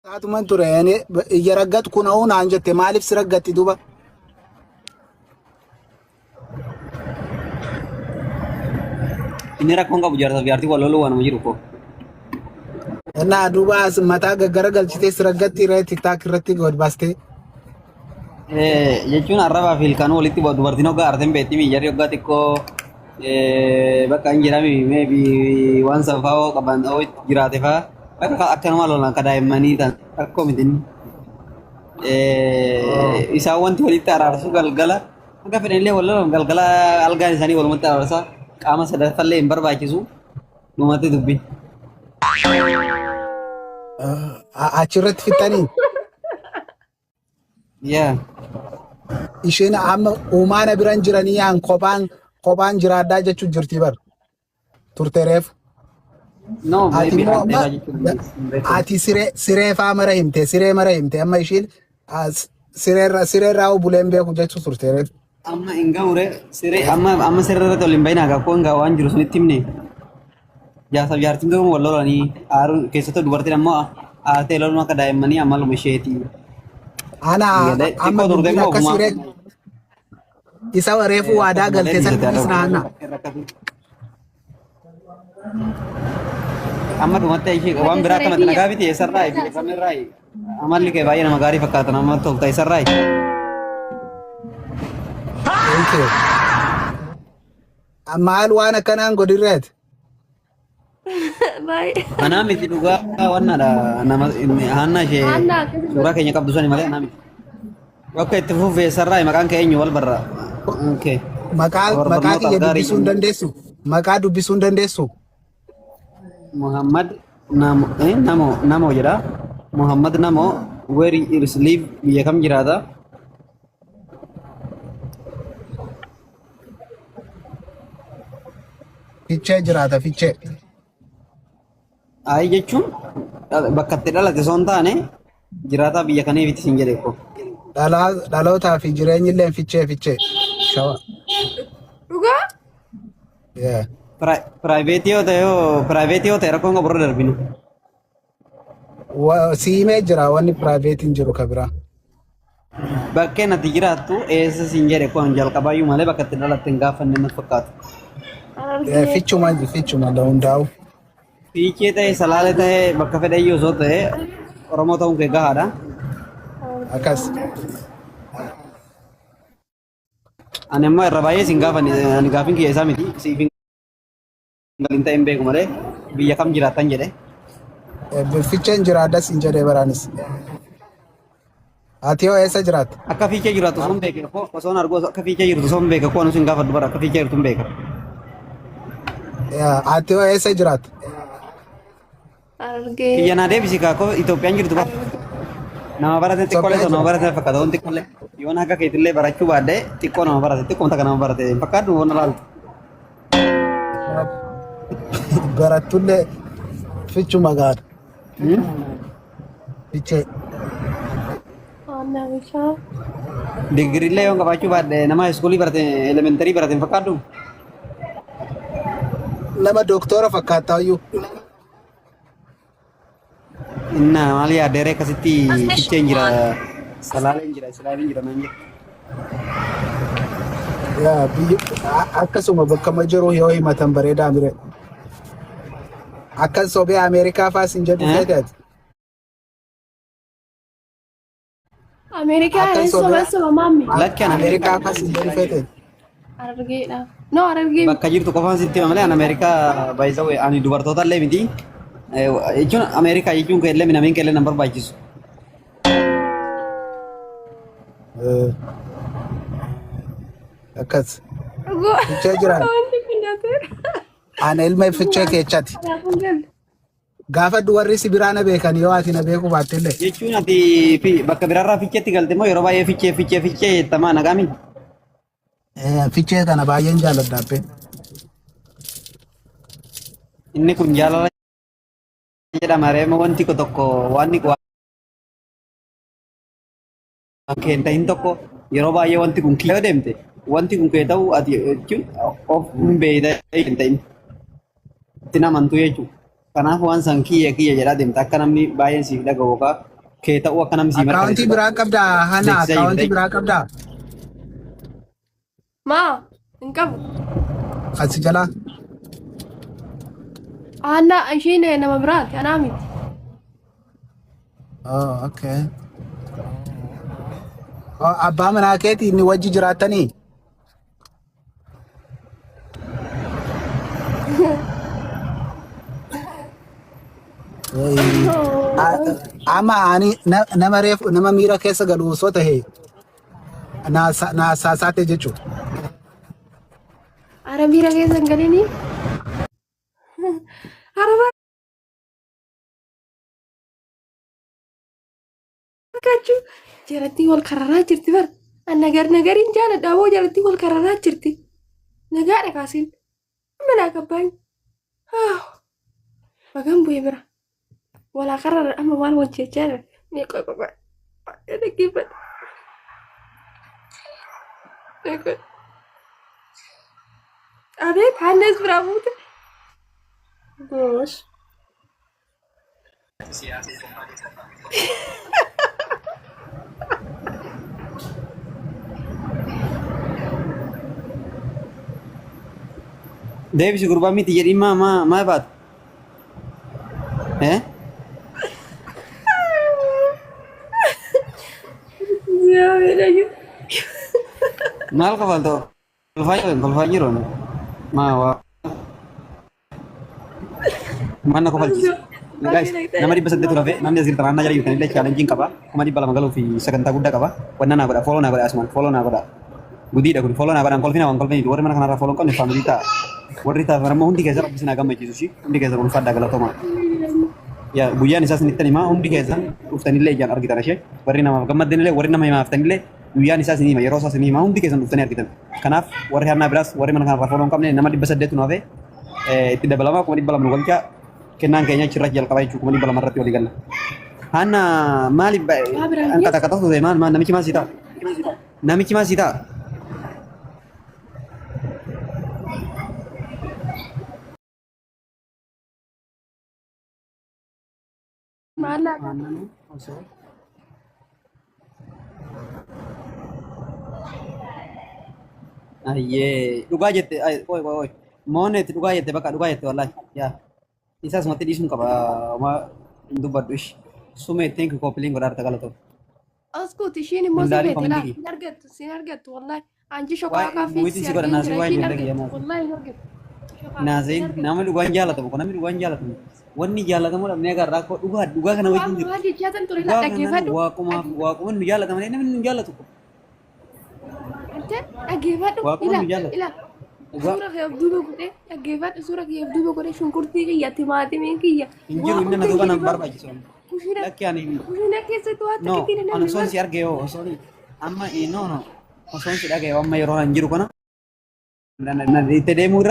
Taatuman ture ani iyya raggatku na'uu naan jette maaliif si raggatti duuba? Inni rakkoon qabu jaarsaaf jaartii wal loluu waanuma jiru koo. Innaa duuba as mataa gaggara galchitee si raggatti irra tiktaak irratti gad baastee. Jechuun arrabaa fi ilkaan walitti bu'a dubartiin hoggaa aarteen beekti miijarri hoggaa xiqqoo bakka hin jirami maybe waan sanfaa hoo qaban hoo itti jiraate faa bakka akkanuma lolaan ka daa'immanii ta'an rakkoo miti inni. Isaan wanti walitti araarsu galgala hanga fedhanillee wal lolan galgala algaan isaanii walumatti araarsa qaama sadaffallee hin barbaachisu dhumatti dubbiin. Achirratti fixxanii. Yeah. Isheen amma uumaana biran jiranii aan kophaan kophaan jiraadhaa jechuun jirti bar. Turte reefu. No, Ati maybe immoo amma dheeraa jechuun hin beekamu. ati siree siree faa mara himte siree mara himte amma ishiin as sireerra sireerraa buleen beeku jechuu turte reefu. Amma hin ga'ure siree amma amma siree irratti ol hin bahin haga koo hin ga'a waan jiru sunitti himne. Jaarsaaf jaartiin duruma wal lolanii aaruun keessattuu dubartiin ammoo aartee loluun akka daa'immanii amaluma isheeti. Ana Galee amma xiqqoo turte dubbiin immoo akkasii ofumaa ree isa reefu waadaa akkasuma galte san malee dhiisate dhiisna hanna. Amma dhumatti ishee waan Ati biraa saree akkanatti kiyya. nagaa biti eessarraa fi kamirraa amalli kee baay'ee nama gaarii fakkaata nama tolta eessarraa. Thank you. Maal waan akkanaan godhirreet? Baay'ee. Anaa miti dhugaa wannaadha nama haannaa ishee Haannaa akkasii suuraa keenya qabdu sani malee anaa miti. Bakka itti fufee sarraa maqaan kee eenyu wal barra. Okay. Maqaa War maqaa barnootaaf kiyya gaarii. dubbisuu hin dandeessu. Maqaa dubbisuu hin dandeessu. Muhammad Namo Namo Namo jedha. Muhammad Namo where is live biyya kam jiraata? Fichee jiraata fichee. Ayi jechuun bakka itti dhalate osoo hin taane jiraataa biyya kaniifiti siin jedhe ko. Dhalootaa fi jireenyi illee fichee fichee. Shawa. Dhugaa? Yeah. Piraayiveetii yoo ta'e yoo piraayiveetii yoo ta'e rakkoon qabu irra darbinu. Siimee jira wanni piraayiveetiin jiru ka biraa. Bakkeen ati jiraattu eessa siin jedhe kun jalqabaayyuu malee bakka itti dhalatte hin gaafanne natti fakkaata. Harargee. Fichuma fichuma hundaa'u. Fiichee ta'e salaalee ta'e bakka fedhayyuu osoo ta'e Oromoo ta'uun kee gahaadha. Akkas. Ani immoo irra baay'ee siin gaafanne ani gaafin kiyya isaa miti siif hin galin ta'e hin beeku malee biyya kam jiraattan jedhe. Ficheen jiraadha siin jedhee baraanis. Ati hoo eessa jiraatta? Akka fiichee jiraattu osoo hin beekne koo osoo hin argu akka fiichee jirtu osoo hin beeka koo ani sin gaafadhu bara akka fiichee jirtu hin beeka. Ati hoo eessa jiraatta? Harargee. Kiyya naa deebisi kaa koo Itoophiyaan jirtu bara. Nama barate xiqqoolee Itoophiyaa nama jira. barate fakkaata wanti xiqqoolee yoon akka keetillee barachuu baadhee xiqqoo nama barate xiqqoo takka nama barate hin fakkaadhu waan laaltu. Barattullee fichuma gaadha. Fichee. Aannan bishaan. Digiriillee yoon qabaachuu baadhe nama iskuulii barate elementarii barate hin fakkaadhu. Nama doktora fakkaattaa iyyuu. Inna maal yaaddeeree akkasitti ficheen jira salaaleen jira islaamiin jira naan jedhu. Yaa biyya akkasuma bakka ma jiru yoo himatan bareedaa mire. Akkan sobee Ameerikaa faas hin jedhu feete ati. Ameerikaa Akkan hin sobee soba soba maammi. Lakki ani Ameerikaa faas hin jedhu feete. Harargeedha. No harargee Bakka jirtu qofaan sitti hima malee ani Ameerikaa baay'isawee ani dubartoota illee miti. Jechuun Ameerikaa jechuun kee illee minamiin kee illee nan barbaachisu. Akkas. Dhuguu. Fichee jiraan. Wanti kun nyateera. Ana ilma fichee keechati. Kanaafuu galu. Gaafadhu warri si biraa na beekan yoo ati na beekuu baattellee. Jechuun ati bakka biraarraa ficheetti galte moo yeroo baay'ee fichee fichee fichee jettamaa nagaami? Fichee kana baay'een jaalladha abbee. Inni kun jaalala jedhama reema wanti tokko waan waan kee hin ta'in tokko yeroo baay'ee wanti kun kiyya yoo deemte wanti kun kee ta'uu ati jechuun of hin beekta hin ta'in itti amantu jechuudha. Kanaaf waan san kiyya kiyya jedhaa deemta akka namni baay'een siif dhaga'u yookaan kee ta'uu akka namni sii Akkaawuntii mirkaneessu biraa qabdaa Hanna beeksisaa akkaawuntii jirta. biraa qabdaa? Maa hin qabu. Asi jalaa. Aanna ishiin nama biraati anaa miti. Oh, okay. Oh, abbaa manaa keetii inni wajji jiraattanii? Amma ani nama reefu nama miira keessa galu osoo tahe naa saasaate jechuudha. Ara miira keessa hin galini. Ara Fakkaachuu jarattii wal kararaa jirti bar. An nagar nagariin jaaladha aboo jarattii wal kararaa jirti. Nagaadha kaasin. Amma naa gabbaayu. Bagan bu'ee bira. Walaa karara amma maal hojjechaa jira. Mee qoy qoy qoy. Dhaggeeffadha. Qoy. Abeet Hannes biraa buute. Goosh. Deebisi gurbaa miti jedhiin maa maa maa baata? Eh? Maal kafalta? Kolfaa jiru kolfaa jiru. Maa waa. Mana kofalchiisa. Guys, nama 800 rafe namni as jirtan annaa jala jirtan illee chaalenjiin qaba. 200,000 galuu fi sagantaa guddaa qaba. Wanna naa godha, follow naa godha asumaan, follow naa godha. Gudiidha kun, follow naa godhaan kolfina waan kolfiniiti. Warri mana kanarraa follow hin qabne faamilii ta'a. Warri ta'a ammoo hundi keessan rabbi isin haa gammachiisu shi. Hundi keessan ulfaadhaa galatoomaa. Yaa guyyaan isaa isinittan himaa hundi keessan dhuftanillee ijaan argitan ishee. Warri namaaf gammaddanillee warri nama himaaftanillee guyyaan isaa isin hima yeroo isaa isin hima hundi keessan dhuftanii argitan. Kanaaf warri hannaa biraas warri mana kanarraa follow hin qabne nama 800 nu hafe itti dabalamaa 200,000 nu galchaa kennaan keenya achirratti jalqaba jechuudha 200,000 irratti walii galla. Hanna maali Waa biraan an qaxaqaxatu ta'e maal maal namichi maal sii ta'a? Namichi maal sii ta'a? Maal laata? Ayyee dhugaa jette ay qoy qoy qoy moonetti dhugaa jette bakka dhugaa jette wallahi yaa isa asumatti dhiisuun qaba uma hin dubbadhu ishi sumee thank you koppiliin godhaa arta galatoo Askuut ishiin immoo hin si laalin feete laa komentii hin argattu sin argattu wallahi anji shokaa waa'ee kaafii muwiitiin si si godha argeen naasii jira waa'ee ishiin ijoollee kiyya argattu naasii wallahi hin argattu shokaa hin naasiin argattu. namni dhugaan jaalatamu kun namni dhugaan jaalatamu wanni jaalatamu dhabnee agarra rakkoo dhugaa dhugaa kana wajjin Waan jiru maal jechaa tan ture laa dhugaa kanaan dhaggeeffadhu waaqumaaf waaquma nu jaallata malee namni nu jaallatu Ante dhaggeeffadhu waaquma ila nu jaallata ila dhugaa suura kee of duuba godhee dhaggeeffadhu suura kee of duuba godhee shunkurtii kiyya timaatimii kiyya hin waa jiru inni na hundi duuba hin nan jiru bar barbaachisu kushina lakki ani kushina keessatti waan no takka ittiin hin ani hafne osoon bar si arge yoo osoon amma no no osoon si dhagaye amma yeroo hin jiru kana itti deemuu irra